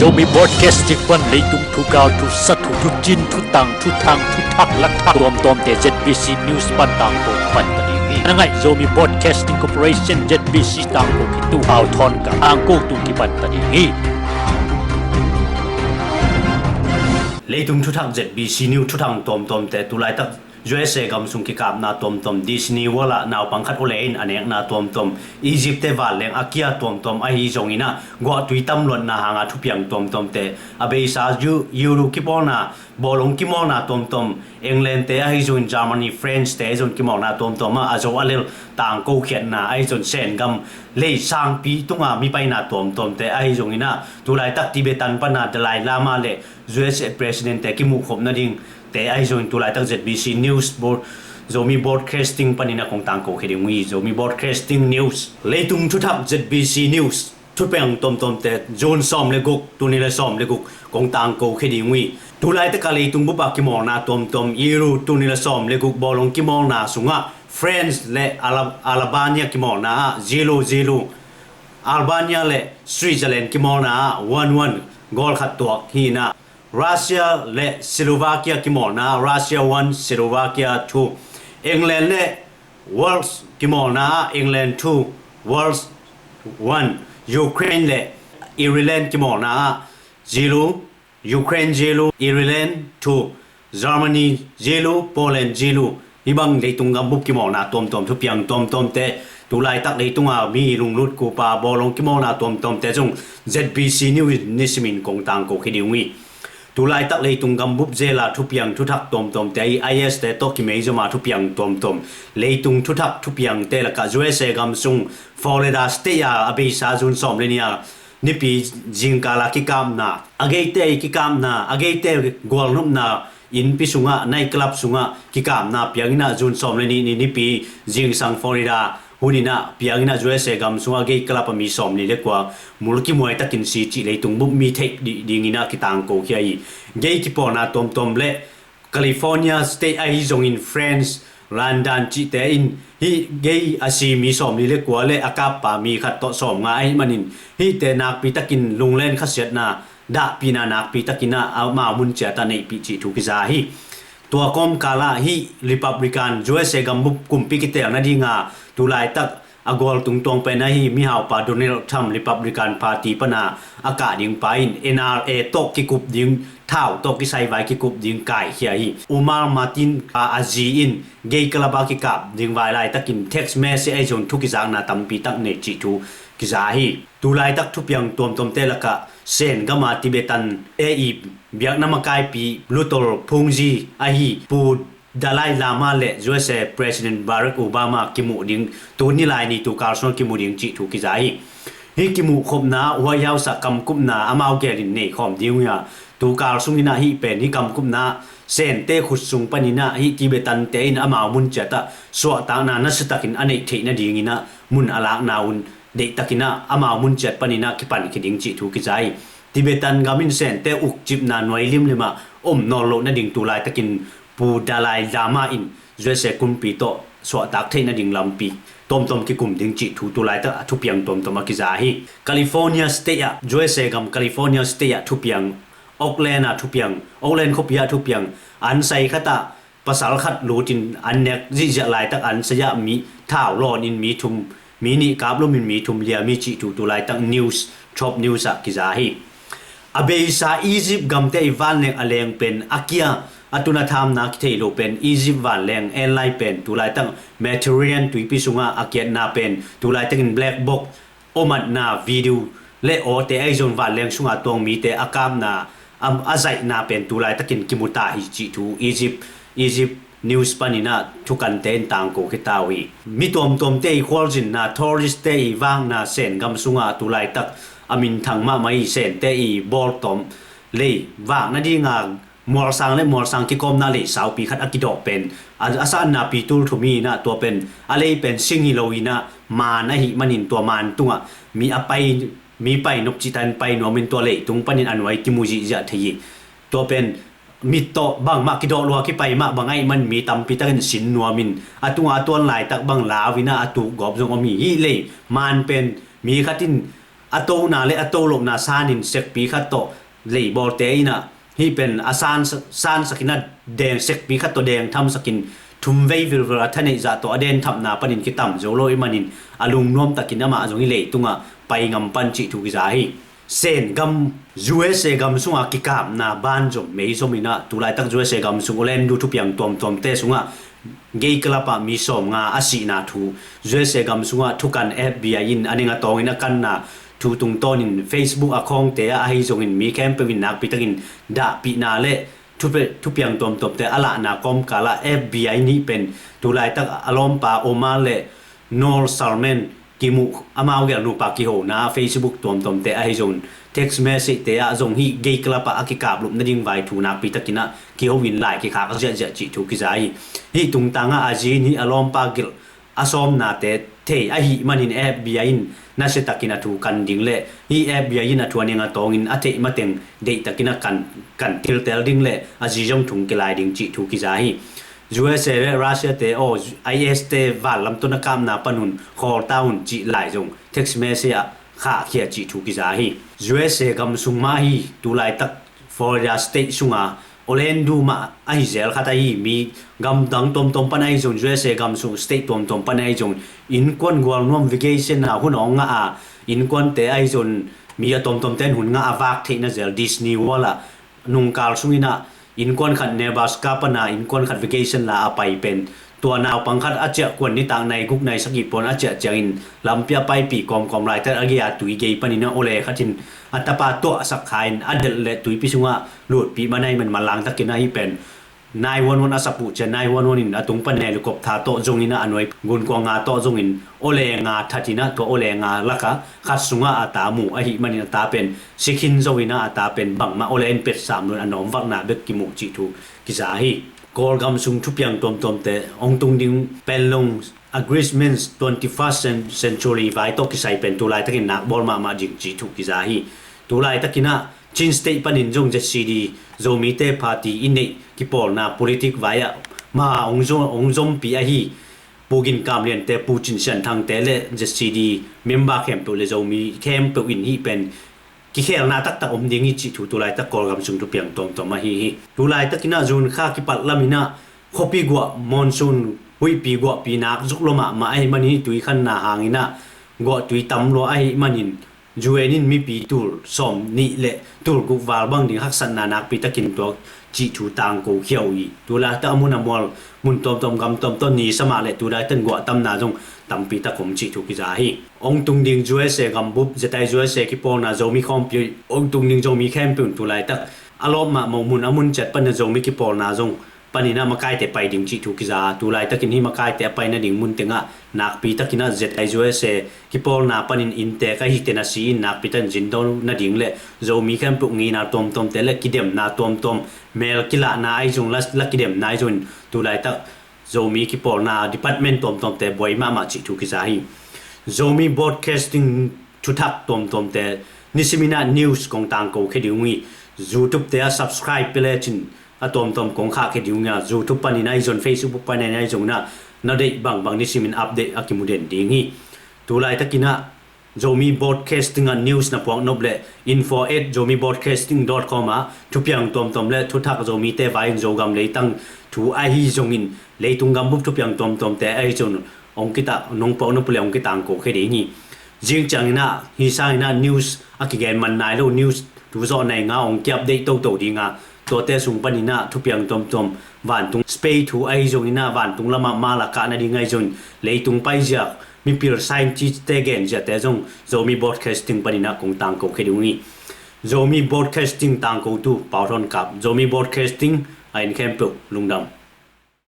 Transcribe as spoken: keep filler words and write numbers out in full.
Zomi Broadcasting pan leitung thugau, thusathu, thucin, thutang, thuthang, thuthak, lakhak tuamtuamte Z B C News pan tangko pan ta ding hi. Na ngaih Zomi Broadcasting Corporation Z B C tangko kitu au thawn ka tangko tu kipan ta ding hi. Leitung thuthak Z B C News thuthang tuamtuamte, tulaitak U S A gam sung kikapna tuamtuam, Disney World ah naupang khat awle in a nekna tuamtuam, Egypt te vanleng a kia tuamtuam ahi zongin ah guahtui tamluatna hanga thupiang tuamtuamte, a beisa Euro kipawlna, bawlung kimawlna tuamtuam, England te ahi zongin Germany, France te ahi zongin kimawlna tuamtuam ah a zo a lel tangko khiatna ahi zongin Sen gam lei sangpi tunga mipaina tuamtuamte ahi zongin ah tulaitak Tibetan pana Dalai Lama le U S A President te kimuhkhop nading te ahi zongin tulaitak Z B C News Board, Zomi Broadcasting panin a kong tangko khia ding uh hi. Zomi Broadcasting News, leitung thuthak Z B C News thupiang tuamtuamte, June sawm le guk, tuni le sawm le guk kong tangko khia ding uh hi. Tulaitaka leitung bupa kimawlna tuamtuam, Euro tuni le sawm le guk bawlung kimawlna sungah France le Ala-, Albania kimawlna ah zero zero, Albania le Switzerland kimawlna ah one one, goal khat tuak hi inah, Russia le Slovakia kimawlna ah Russia one, Slovakia two, England le Wales kimawlna ah England two, Wales one, Ukraine le Ireland kimawlna ah zero, Ukraine zero, Ireland two, Germany zero, Poland zero. Hih bang leitung gambup kimawlna tuamtuam, thupiang tuamtuamte, tulaitak leitunga mi lunglut kupa bawlung kimawlna tuamtuamte zong Z B C News nisimin kong tangko khia ding uh hi. Tulaitak leitung gambup zela thupiang thuthak tuamtuamte, I S te tawh kimeizoma thupiang tuamtuam, leitung thuthak thupiangte lakah U S A gam sung Florida State a a beisa June sawm le nih a nipi zingkala kikapna, a geite kikapna, a geite gualnopna innpi sungah, night club sungah kikapna pianginah June sawm le nih ni nipi zingsang Florida huninah pianginah U S A gam sungah gay club a mi sawm li le kua mul kimuai takin si cih leitung bup mi theih dih dinginah kitangko khia hi. Gay kipawlna tuamtuam le California State ahi zongin France, London cihte in hih gay a si mi sawm li le kua le a kappa mi khat tawh sawm nga ahi manin hihte nakpi takin lunglen khasiatna, dahpihna nakpi takinah amau mun ciatah neihpih cih thu kiza hi. Tua kawmkalah hih Republican U S A gambup kumpi kitelna dinga tulaitak a gual tungtuang pen ahi mihaupa Donald Trump Republican Party pana a kah ding pa in N R A tawh kikup ding, thau tawh kisaivai kikup ding kaikhia hi. Umar Martin a, a zi in gay club a kikap ding vai laitakin text message ahi zong thu kizakna tampi tak nei cih thu kiza hi. Tulaitak thupiang tuamtuamte lakah Sen gama Tibetan te i biakna makaipi lutol phungzi ahi Pu Dalai Lama le U S A President Barack Obama kimuh ding, tuni laini tukal sungah kimuh ding cih thu kiza hi. Hih kimuhkhopna White House ah kamkupna amau gelin neikhawm ding uh hi a, tukal sunginah hih pen hih kamkupna Sente khut sung paninah hih Tibetan te in amau mun ciatah suahtakna nasatakin a neih theih nadinginah mun a lakna un deihtakinah amau mun ciat paninah kipankhia ding cih thu kiza hi. Tibetan gam in Sente ukcipna nuai limlimah om nawn loh nading tulaitakin Pu Dalai Lama in U S A kumpi tawh suahtak theih nading lampi tuamtuam kikum ding cih thu tulaitak a thupiang tuamtuam a kiza hi. California State ah, U S A gam California State ah thupiang, Oakland ah thupiang, Oakland khuapi ah thupiang, an sai khatah pasal khat lutin an nek zihziah laitak an sai ah mi thau lawnin mi thum, mi nih kap lomin mi thum liam hi cih thu tulaitak news, top news ah kiza hi. A beisa Egypt gamte i vanleng a leng pen a kia, a tun a thamna kithei lo pen Egypt vanleng en lai pen tulaitak Mediterranean tuipi sungah a kiatna pen tulaitakin black box, awmatna video le awte ahi zong vanleng sunga tuang mite a kapna, a, a zaihna pen tulaitakin kimuta hi cih thu Egypt, Egypt news paninah thukante in tangko khita uh hi. Mi tuamtuamte i khualzinna, tourist te i vakna Sen gam sunga tulaitak a minthang mahmah i Sente i bawltawm lei vakna dinga mualsang le mualsang kikawmna lei saupi khat a kidawh pen a, a sanna pi tul thum hi inah tua pen a lei pen sing hi lo inah maan ahi manin tua maan tungah mi a pai, mi pai nop cihtan pai nuamin tua leitung panin a nuai kimu zihziah thei hi. Tua pen mit tawh bangmah kidawh lua kipai mah bang ahi man mi tampi takin sin nuamin a tunga a tuan laitak bang lau inah a tuk gawp zong om hi. Hih lei maan pen mi khatin a tona le a tolona sanin sekpi khat tawh leibawlte in ah hih pen a san, sansakin a deng sekpi khat tawh deng thamsakin thumvei vilvel a thaneih zah tawh a denthamna panin kitam zo lo ih manin a lungnuamtakin amah zong hih leitungah pai ngam pan cih thu kiza hi. Sen gam U S A gam sungah kikapna banzom meizom in ah tulaitak U S A gam sung Orlando thupiang tuamtuamte sungah gay club ah mi sawmnga a sihna thu, U S A gam sungah thukan F B I in a neng a tawngin a kanna thu tungtawnin Facebook a khawngte ah ahi zongin mi khempeuh in nakpitakin dahpihna le thupe-, thupiang tuamtuamte a lahna kawmkalah F B I nih pen tulaitak a lawmpa Omar le Noor Salman kimuh amau gel nupa kihona Facebook tuamtuamte ahi zongin text message te ah zong hih gay club ah a kikaplupna ding vai thu nakpitakin ah kiho in lai kikhak ziahziah cih thu kiza hi. Hih tungtangah a zi in hih a lawmpa gelh a sawmnate thei ahih manin F B I in nasiatakin a thu kan ding le hih F B I in a thu a neng a tawngin a theih mateng deihtakin a kan, kan tiltel ding le a zi zong thung kilai ding cih thu kiza hi. U S A le Russia te aw I S te vanlam tawh na kapna panun khawl ta un cih lai zong text message ah khahkhia cih thu kiza hi. U S A gam sung mah hi tulaitak Florida State sunga Orlando mah ahi zel khat ahi mi gamdang tuamtuam pan ahi zong U S A gam sung state tuamtuam pan ahi zong innkuan gualnuam vacation a hun awng ngah a innkuante ahi zong mi a tuamtuamte in hun ngah a vak theihna zel Disney World ah nungkal sungin ah innkuan khat Nebraska pana innkuan khat vacation la a pai pen tua naupang khat a ciah kuan nitak nai guk nai sagih pawn a ciah ciangin lampi a paipi kawmkawm laitak a gei a tui gei panin a awle khatin a tapa tuahsak kha in a delh le tuipi sungah lutpih man ahi man manlangtakin ahi pen nine one one a sap uh cian nine one one in a tung pan helicopter tawh zongin a nuai gunkuang nga tawh zongin awle nga thatin a tua awle nga laka khat sungah a ta mu ahih manin a ta pen sikhin zo in a ta pen bangmah awle in petsam lun a nawmvakna bek kimu cih thu kiza hi. Kawlgam sung thupiang tuamtuamte hong tung ding Panglong agreements twenty-first cen-, century vai tawh kisai pen tulaitakin nakbawl mahmah ding cih thu kiza hi. Tulaitakin ah Chin State panin zong Z C D Zomite party i neih kipawlna politic vai ah ma hong zo-, hong zompi ahi Pu Gin Kam Liante, Pu Cin Sian Thangte le Z C D member khempeuh le Zomi khempeuh in hih pen kikhelna taktak om ding hi cih thu tulaitak Kawlgam sung thupiang tuamtuam ahi hi. Tulaitakin ah June kha kipat lamin ah khuapi guah monsoon huihpi guahpi nak zuk lua mahmah ahih manin hih tui khanna hangin ah guahtui tam lua ahih manin U N in mipi tul sawm nih le tul guk val bang ding haksatna nakpitakin tuak cih thu tangko khia uh hi. Tulaitak a mun a mual mun tuamtuam gam tuamtuam ni sa mah le tulaitak guah tamna zong tampi tak om cih thu kiza hi. Hong tung ding U S A gambup zetai U S A kipawlna Zomi khawmpi hong tung ding Zomi khempeuh in tulaitak a lawp mahmah mun a mun ciat pan a Zomi kipawlna zong panin ah makaite pai ding cih thu kiza. Tulaitakin hih makaite a pai nading mun tengah nakpitakin ah zetai U S A kipawlna panin inntek ahi Tennessee in nakpitakin zin do nading le Zomi khempeuh ngeina tuamtuamte le kidemna tuamtuam mel kilahna ahi zong la, la kidemna ahi zong tulaitak Zomi kipawlna department tuamtuamte buai mahmah cih thu kiza hi. Zomi Broadcasting thuthak tuamtuamte nisimin ah news kong tangko khia ding uh hi. YouTube te ah subscribe pia lecin a tuamtuam kong khah khia ding uh hi a, YouTube panin ahi zong Facebook panin ahi zong in ah na deih bangbang nisimin update a kimu den ding hi. Tulaitakin ah Zomi Broadcasting ah news na puak nop le info at zomi broadcasting dot com ah thupiang tuamtuam le thuthak Zomite vai in Zogam leitang thu ahi zongin leitung gambup thupiang tuamtuamte ahi zong hong kita nong puak nop le hong kitangko khia ding hi. Zing ciangin ah hih sangin ah news a kigen man nai lo news thu zawh nai nga hong ki-update toto ding a, tuate sung panin ah thupiang tuamtuam vantung space thu ahi zongin ah vantung lamah mal a kah nading ahi zong leitung paizia mipil scientist te genziate zong Zomi Broadcasting panin ah kong tangko khia ding uh hi. Zomi Broadcasting tangkotu Pau Thawn Kap, Zomi Broadcasting a en khempeuh lungdam.